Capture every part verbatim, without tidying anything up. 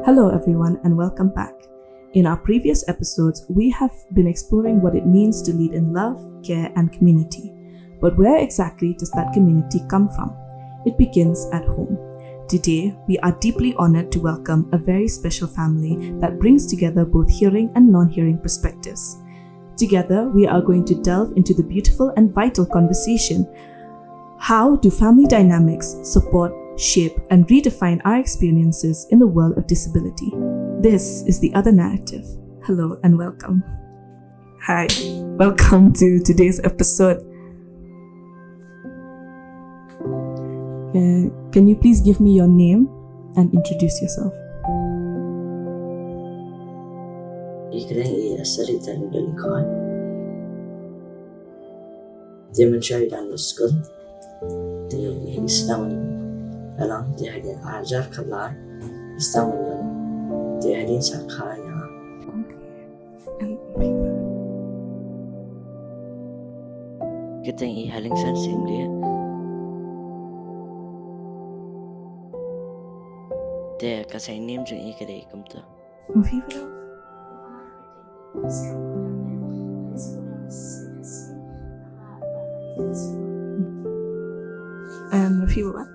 Hello, everyone, and welcome back. In our previous episodes, we have been exploring what it means to lead in love, care, and community. But where exactly does that community come from? It begins at home. Today, we are deeply honored to welcome a very special family that brings together both hearing and non hearing perspectives. Together, we are going to delve into the beautiful and vital conversation: how do family dynamics support, shape, and redefine our experiences in the world of disability? This is The Other Narrative. Hello and welcome. Hi, welcome to today's episode. Uh, can you please give me your name and introduce yourself? I kyrteng i Asari Tan Dun Khan. Te mynshuwa i dang dei skul. Te i sdang alang te hadien arhajar khatlar i sdang. Te hadien sa kha ïa. Okay. And Kyrteng i Halingsan Simlia. Te ka sainim jong i ka dei kumta. Move it up. And move it up.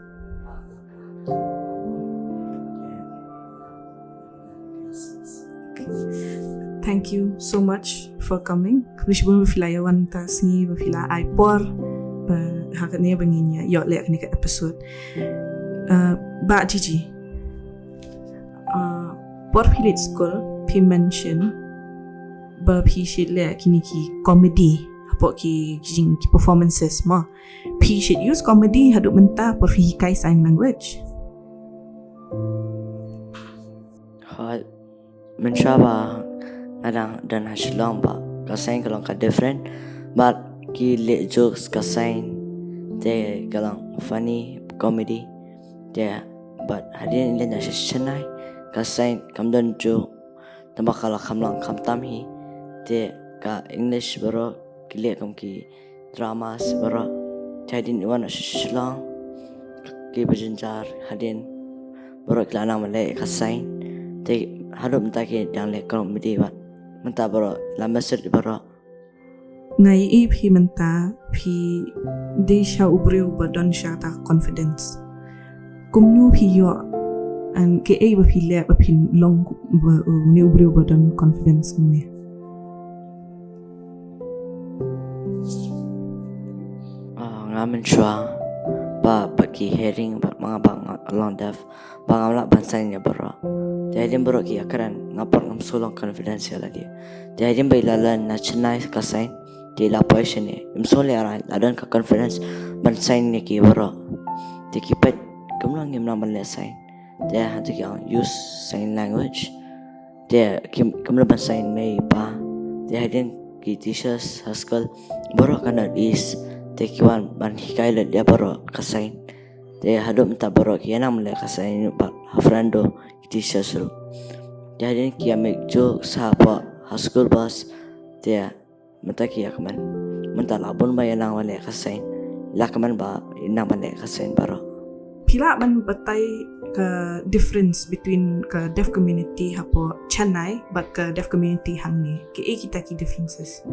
Thank you so much for coming. Khublei shibun ba phi la ïa wan mynta ka sngi, ba phi la ai por ba ha kane ba ngin ïa ïoh leh kane ka episode. Uh, Bah Gigi, uh, por phi leit skul phi mention ba phi shait leh kine ki comedy hapoh ki jing ki performances mo. Phi shait use comedy haduh mynta por phi hikai sign language? Hooid, mynshuwa ba nga dang don ha Shillong ba ka sign ka long ka different, bad ki leh jokes ka sign te ka long funny comedy. Te bad hadien i leit na sha Chennai ka sign kam don joke, tangba ka la kham long khamtam hi. Te ka English baroh ki leh kum ki dramas baroh. Te hadien i wan na sha Shillong ki ba jynjar hadien baroh ki la nang ban leh ka sign. Te haduh mynta ki dang leh comedy bad mynta baroh la message baroh. Nga ïohi phi mynta phi dei sha u briew ba don sha kata ka confidence. Kumno phi ïoh, and kaei ba phi leh ba phi long ba, uh, une u briew ba don confidence kumne? Ah, nga mynshuwa ba, ba ki hearing, ba ma nga ba nga long deaf, ba ngam lah ban sign ïa baroh. Te hadien baroh ki ïakren, nga pat ngam shu long confidence ïa lade. Te hadien ba i la len na Chennai ka sign, te i la poi shane, im shu leh rang, la don ka confidence ban sign ïa ki baroh. Te ki peit kumno ngim nang ban leh sign. Te hangta ki ong use sign language. Te kim, kim lah ban sign mei pa. Te hadien ki teachers ha skul baroh ka North East te ki wan ban hikai lut ïa baroh ka sign. Te haduh mynta baroh ki ïa nang ban leh ka sign bad ha veranda ki teachers ruh. Te hadien ki ïa make jokes hapoh ha school bus. Te mynta ki ïa kmen. Mynta la bun ba ïa nang ban leh ka sign. La kmen ba ïa nang ban leh ka sign baroh. Phi lah ban batai ka difference between ka deaf community hapoh Chennai bad ka deaf community hangne? Kaei kita ki differences?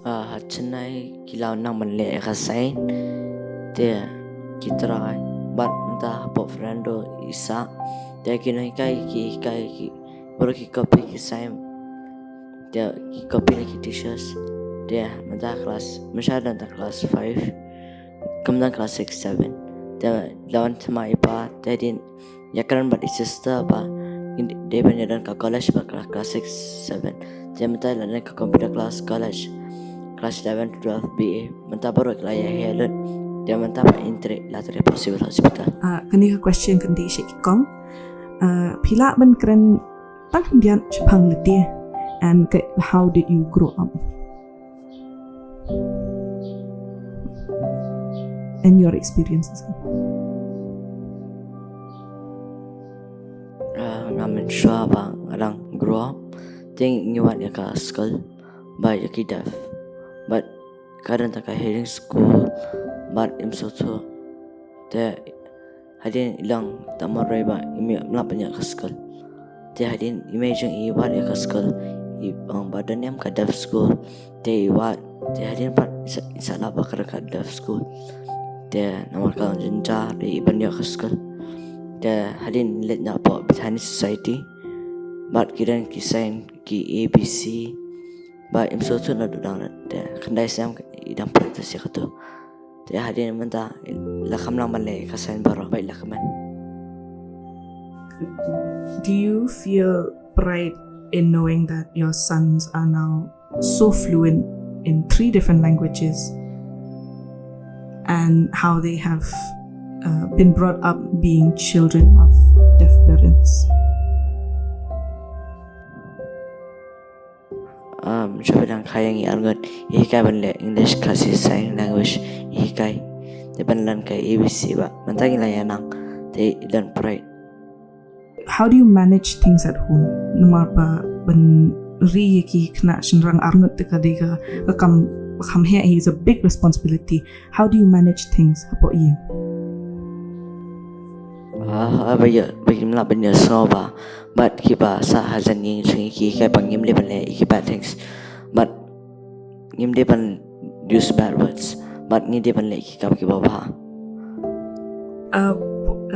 Ah, ha Chennai ki la nang ban leh ka sign. Te ki try bad mynta hapoh veranda i sah. Te ki nang hikai, ki hikai ki, baroh ki copy ki sign. Te ki copy na ki teachers. Te mynta class, mynshwa don tang class five. Kam don class six, seven. Te la wan thma i pa, te hadien ïakren bad i sister ba ngin dei ban ïa don ka college bad ka class six, seven. Te mynta la don ka computer class, college, class eleven to twelve, B A. Mynta baroh ki la ïa heh lut. Te mynta ba in trei, la trei hapoh Civil Hospital. Ah, kane ka question kan dei sha ki kong. Ah, phi lah ban kren tang khyndiat shaphang lade, and ka, how did you grow up? And your experiences. Ah, nga mynshuwa ba nga dang grow up. Te ngi wad ïa ka skul bad ïa ki deaf. Bad ka don tang ka hearing school bad im sngewthuh. Te hadien i long tang marwei ba im lah ban ïoh ka skul. Te hadien i mei jong i wad ïa ka skul, i ong ba don niam ka deaf school. Te i wad, te hadien pat i sa, i sa lap ba ka don ka deaf school. Te namar ka long jynjar ïa i ban ïoh ka skul. Te hadien i leit noh hapoh Bethany Society. Bad ki don ki sign ki A B C. Bad im sngewthuh naduh dang, te khyndai snem i dang practice ïa katu. Te hadien mynta la kham lang ban leh ka sign baroh, bad la kham. Do you feel pride in knowing that your sons are now so fluent in three different languages and how they have uh, been brought up being children of deaf parents? Um, shu bilang kha ïa ngi arngut, i hikai ban leh English, Khasi, sign language, i hikai. Te ban leh ka A B C ba, mynta ngi la ïa nang, te i don pride. How do you manage things at home? Namar ba ban ri ïa ki khynnah shynrang arngut te ka dei ka, ka kam, ka kam heh, is a big responsibility. How do you manage things hapoh ïing? Ah, ba ïa, ba ïa, mynta ban ïa sngewbha bad kiba sah hajan ïing jong ngi, ki hikai ba ngim dei ban leh ki bad things. Bad ngim dei ban use bad words. Bad ngi dei ban leh ki kam kiba bha. Uh,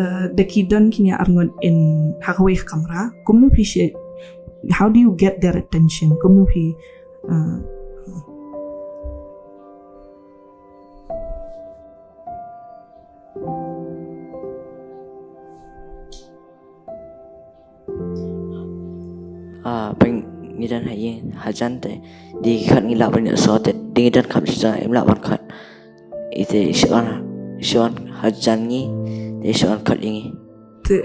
uh, da ki don kine arngut in ha kawei ka kamra, kumno phi shu, how do you get their attention? Kumno phi, uh, Ah, pyn ngi don ha ïing hajan te, dei khot ngi lah ban ïoh sngewthuh, dei ngi don kham shisha, im lah ban khot. Ite shu wan, shu wan hajan ngi, te shu wan khot ïa ngi. Te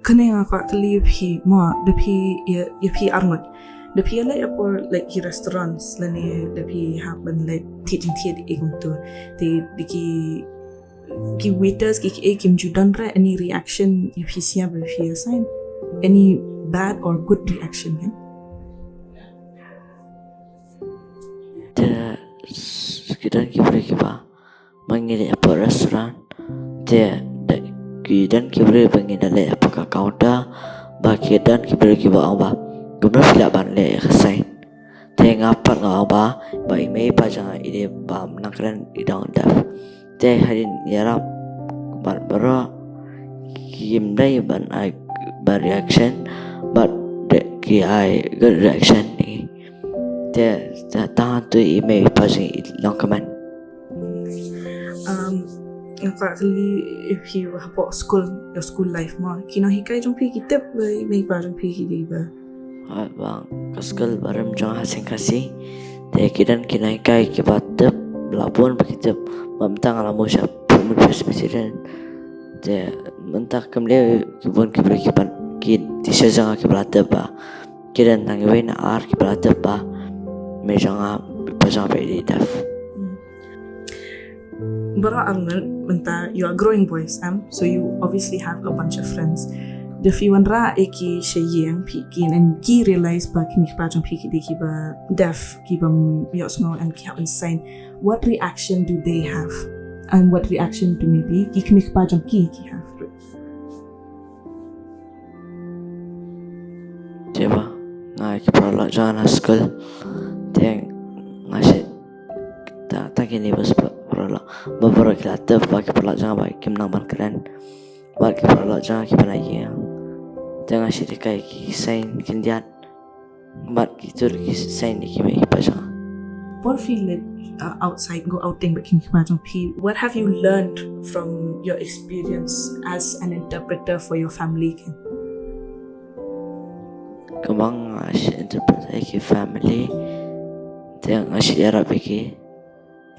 kane nga kwah kylli ïa phi mo, da phi ïa, ïa phi arngut, da phi ïa leit hapoh, like, ki restaurants lane da phi hap ban leit thied jingthied ïa kumto? Te da ki, ki waiters ki, ki, eh, kim ju don re any reaction ïa phi sha ba phi ïa sign? Any bad or good reaction, eh? Te s-, ki don ki briew kiba, ma ngi leit hapoh restaurant, te da, ki don ki briew ba ngi da leit hapoh ka counter, ba ki don ki briew kiba ong ba, kumno phi lah ban leh ka sign? Te nga pat nga ong ba, ba i mei i pa jong nga i dei bym nang kren, i dang deaf. Te hadien ïarap bad baroh, kim dei ban ai bad reaction, bad de ki ai good reaction. Te ta, ta tu i mei i pa jong i long kmen. Um, nga kwah kylli ïa phi hapoh school, your school life mo, ki nonghikai jong phi ki tip ba i mei i pa jong phi ki dei ba? Haba ka skul barim jong nga ha Seng Khasi, te ki don ki nonghikai kiba tip la bun ba ki tip, ba mynta nga la move sha Presbyterian. Te mynta kam dei ki bun ki briew kiba, ki teacher jong nga kiba la tip ba ki don tang iwei ne ar kiba la tip ba mei jong nga, pa jong nga ba i dei deaf. Hmm. Baroh arngut mynta, you are growing boys, em? So you obviously have a bunch of friends. Da phi wanrah ïa ki sha ïing, phi, ki, and ki realize ba ki kmie ki kpa jong phi ki dei kiba deaf, ki bym ïohsngew and ki hap ban sign. What reaction do they have? And what reaction do maybe ki kmie ki kpa jong ki, ki have? Te ba nga ïa ki paralok jong nga na skul, te nga shait, ta, ta kine ba spah paralok, ba baroh ki la tip ba ki paralok jong nga ba kim nang ban kren, ba ki paralok jong nga kiba na ïing. Te nga shait hikai ki sign khyndiat, bad ki tur ki sign ïa ki mei i pa jong nga. Por phi leit, uh, outside, go outing bad ki kmie ki kpa jong phi, what have you learned from your experience as an interpreter for your family? Kumba nga shait interpret ïa ki family, te nga shait ïarap ïa ki.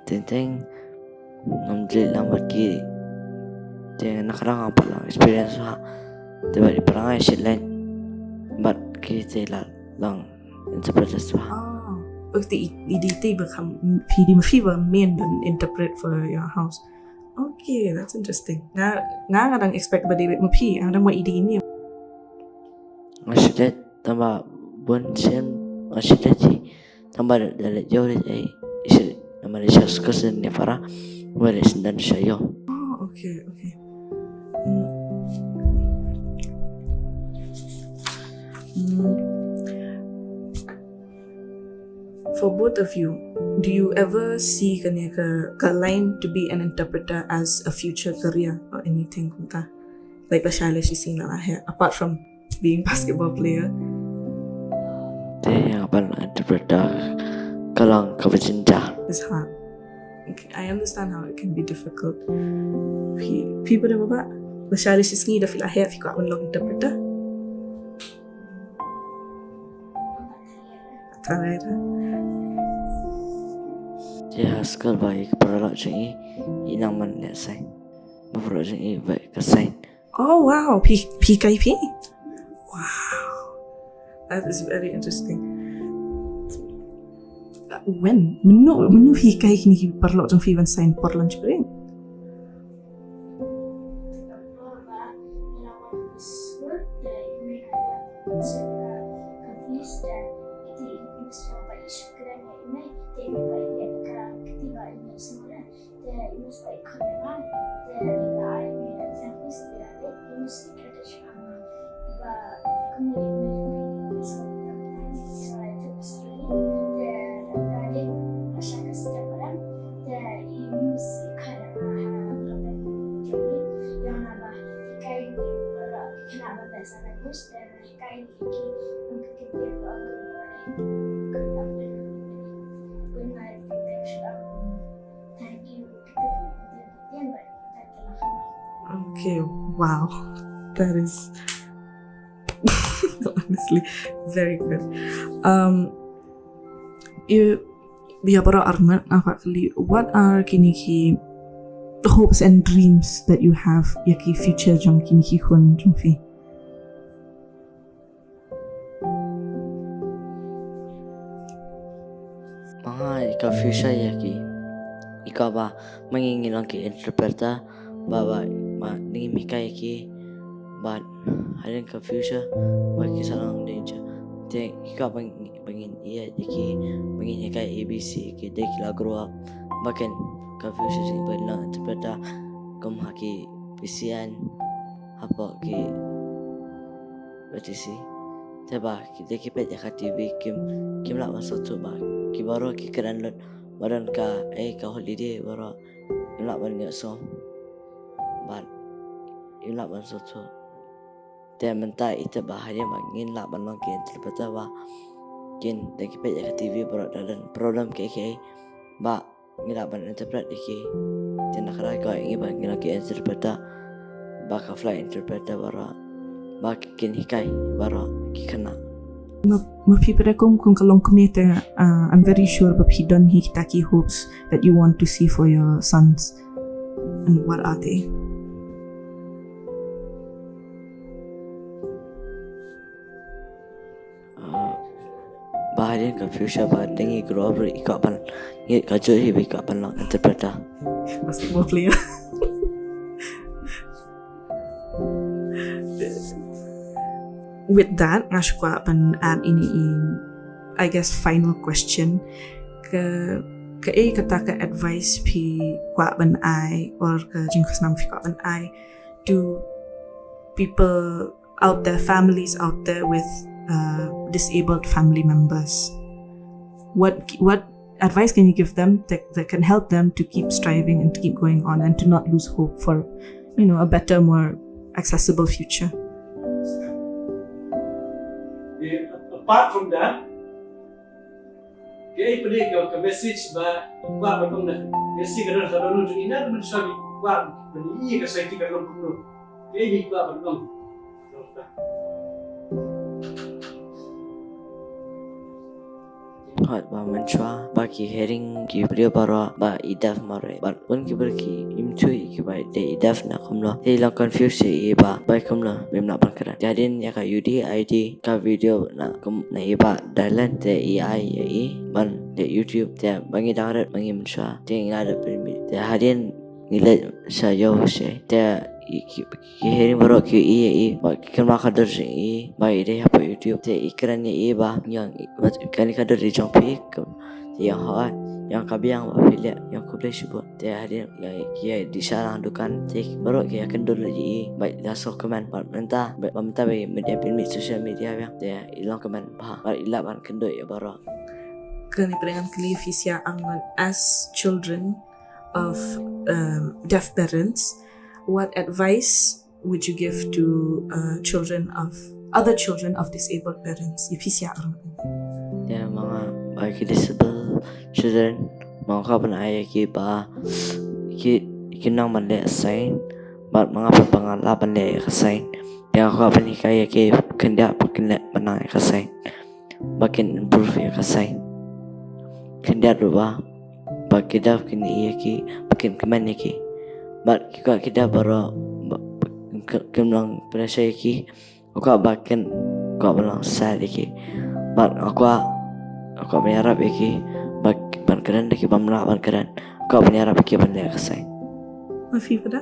Teng teng ngam dei lang bad ki, te na ka daw nga pat long experience bha. Te bad i para nga i shait leit bad ki, te la long interpreters bha. Oh, okay, i, i dei te ba kham, phi dei ma phi ba main ban interpret for your house. Okay, that's interesting. Nga, nga, nga dang expect ba dei ma phi, nga dang ma i dei ni. Nga shait leit tang ba Bun sien, ah, shi leh shi. Tang ba da leh ïoh leh ai. Shi, namar da sha school sien ne para. Wa leh sien dan sha ïoh. Oh, okay, okay. Mm. Mm. For both of you, do you ever see kane ka, ka line to be an interpreter as a future career or anything kumta? Like, lashai lashisngi na la heh, apart from being basketball player. Te ïa ban interpreter ka long kaba jynjar. It's hard. Okay, I understand how it can be difficult. Phi, phi pat, Baba, lashai lashisngi da phi la heh, phi kwah ban long interpreter? Tara ïa. Te ha skul ba i ka paralok jong i, i nang ban leh sign. Ba paralok jong i ba ka sign. Oh, wow. Phi, phi hikai phi? Wow. That is very interesting. Uh, when? Mynno, mynno phi hikai kine ki paralok jong phi ban sign por lunch break? Okay, wow. That is honestly very good. Um, you, ïa para arngut, nga kwah kylli, what are kine ki hopes and dreams that you have ïa ki future jong kine ki khun jong phi? Ma nga ïa ka future ïa ki, ïa kaba ma ngi ngin long ki interpreter, ba, ba, ma, ngim hikai ïa ki, bad hadien ka future ba ki sa long danger. Te ïa kaba ngi, ba ngin ïa, ïa ki, ba ngin hikai A B C ïa ki, te ki la grow up, ba kin ka future jong ki ba long interpreter kum ha ki P C N, hapoh ki B T C. Te ba ki, te ki peit ïa ka T V, kim, kim lah ban sngewthuh ba ki baroh ki kren lut, ba don ka, eh, ka holiday baroh, im lah ban ïohsngew. Bad im lah ban sngewthuh. Te mynta i tip ba hadien ba ngin lah ban long ki interpreter ba kin, te ki peit ïa ka T V baroh da don problem kiei kiei, ba ngi lah ban interpret ïa ki. Te na kata ka daw ngi ba ngi long ki interpreter, ba ka flight interpreter baroh, ba ki kin hikai baroh ki khynnah. Ma, ma phi pat kum, kum ka longkmie te, uh, I'm very sure ba phi don hi kita ki hopes that you want to see for your sons. And what are they? Ah, ba hadien ka future ba dang i grow up ruh i kwah ban, i kwah jur hi ba i kwah ban long interpreter. Basketball player. With that, nga shu kwah ban add ïa ine i, I guess, final question. Ka, kaei kata ka advice phi kwah ban ai, or ka jingkhusnam phi kwah ban ai to people out there, families out there with, uh, disabled family members? What, what advice can you give them that, that can help them to keep striving and to keep going on and to not lose hope for, you know, a better, more accessible future? Yeah, apart from that, kaei pat ka, ka message ba, ba, ba, ba, message ka don, ka don jong ina, mynshwa ba, ba, ba, ïa ka society ka long kumno. Kaei ba, ba, ba, Hooid, ba mynshwa ba ki hearing ki briew baroh ba i deaf marwei. Bad un ki briew kim ithuh ïa ki ba dei i deaf ne kumno. Te i long confuse ïa i ba, ba kumno ba im lah ban kren. Te hadien ïa ka U D I D ka video na kum na i Bah Dylan te i ai ïa i ban leh YouTube, te ba ngi dang rit ba ngi mynshwa. Te ngi la dep pynmih. Te hadien ngi leit sha ïew sha, te ki, ki, ki hearing baroh ki ïohi ïa i, bad ki kynmaw ka dur jong i ba i dei hapoh YouTube. Te i kren ïa i ba ïa kane ka dur i jong phi. Te ïa hooid, ïa ka biang ba phi leh, ïa khublei shibun. Te hadien ïa ki ïa dih sha lang dukan, te baroh ki ïa kynduh ïa i bad la sngewkmen. Bad mynta, bad mynta ba i mih, ïa pynmih social media biang, te i long kmen bha bad i lah ban kynduh ïa baroh. Kane pyrshang kylli phi sha angan as children of, um, deaf parents, what advice would you give to, uh, children of, other children of disabled parents? Ïa phi sha arngut. Ïa ma nga ba ki disabled children, ma nga kwah ban ai ïa ki ba ki, ki nang ban leh sign, bad ma nga pat ba nga lah ban leh ïa ka sign. Ïa nga kwah ban hikai ïa ki khyndiat ba kin leh ban nang ïa ka sign, ba kin improve ïa ka sign. Khyndiat ruh ba, ba ki deaf kin ïohi ïa ki, ba kin kmen ïa ki. Bad ki kwah ki deaf baroh, ba, ba, kin, kin long pynshai ïa ki. Nga kwah ba kin, kwah ba long sait ïa ki. Bad nga kwah, nga kwah ban ïarap ïa ki, ba, ban kren da ki bym lah ban kren. Nga kwah ban ïarap ïa ki ban leh ka sign. Ma phi pat?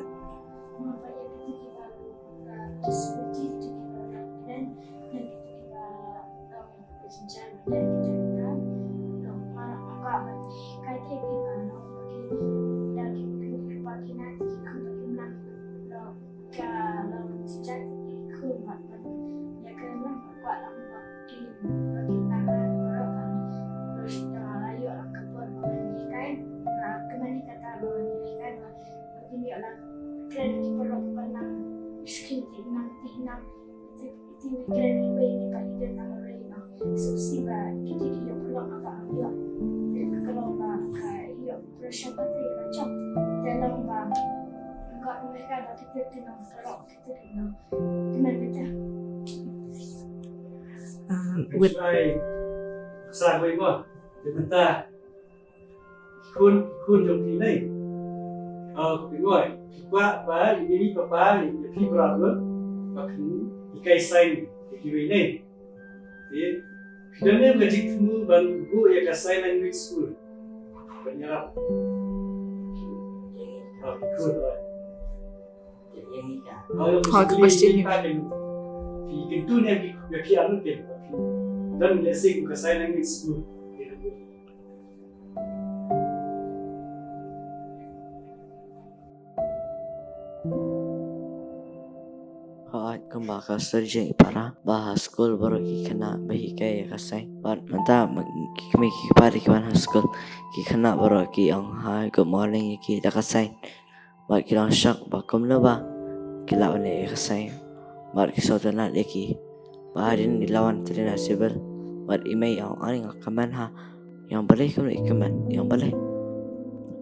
Uh, with Khun, khun jong phi ne. Oh, phi wai. Phi kwah ba i mimi papa i phi bra lut. Ba phi i kai sign i phi wai ne. Ye. Phi don ne ka jingthmu ban buh ïa ka sign language school. Ban ïarap. Oh, khun wai. Oh, ka question ni. Phi kyntu ne phi, phi anu phi. Don ne sing ka sign language school. Hooid, kumba ka story jong i para, ba ha skul baroh ki khynnah ba hikai ïa ka sign. Bad mynta ma ki kmie ki kpa ki wan ha skul, ki khynnah baroh ki ong hi, good morning ïa ki da ka sign. Bad ki long shock ba kumno ba ki lah ban leh ïa ka sign. Bad ki sngewtynnat ïa ki. Bad hadien i la wan trai na civil. Bad i mei i ong, ani nga kmen ha. I ong balei kumno i kmen, i ong balei.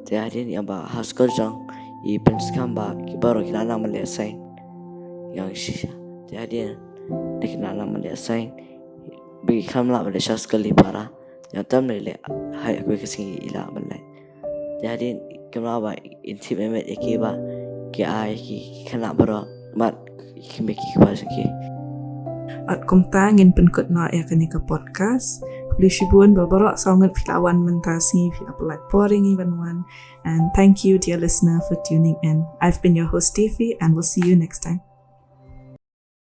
Te hadien i ong ba ha skul jong i pynskhem ba ki baroh ki la nang ban leh sign. I ong shisha. Te hadien da ki la nang ban leh sign, ba ki khlem lah ban leit sha skul i para. I ong tam lei leh, ha kawei ka sngi i lah ban leit. Te hadien kumno ba in tip met met ïa ki ba ki ai ki khynnah baroh. Bad ki kmie ki kpa jong ki. Bad kumta ngin pynkut noh ïa kane ka podcast. Khublei shibun ba baroh saw ngut phi la wan mynta sngi, phi la pynlait por ïa ngi ban wan. And thank you, dear listener, for tuning in. I've been your host, Steffi, and we'll see you next time.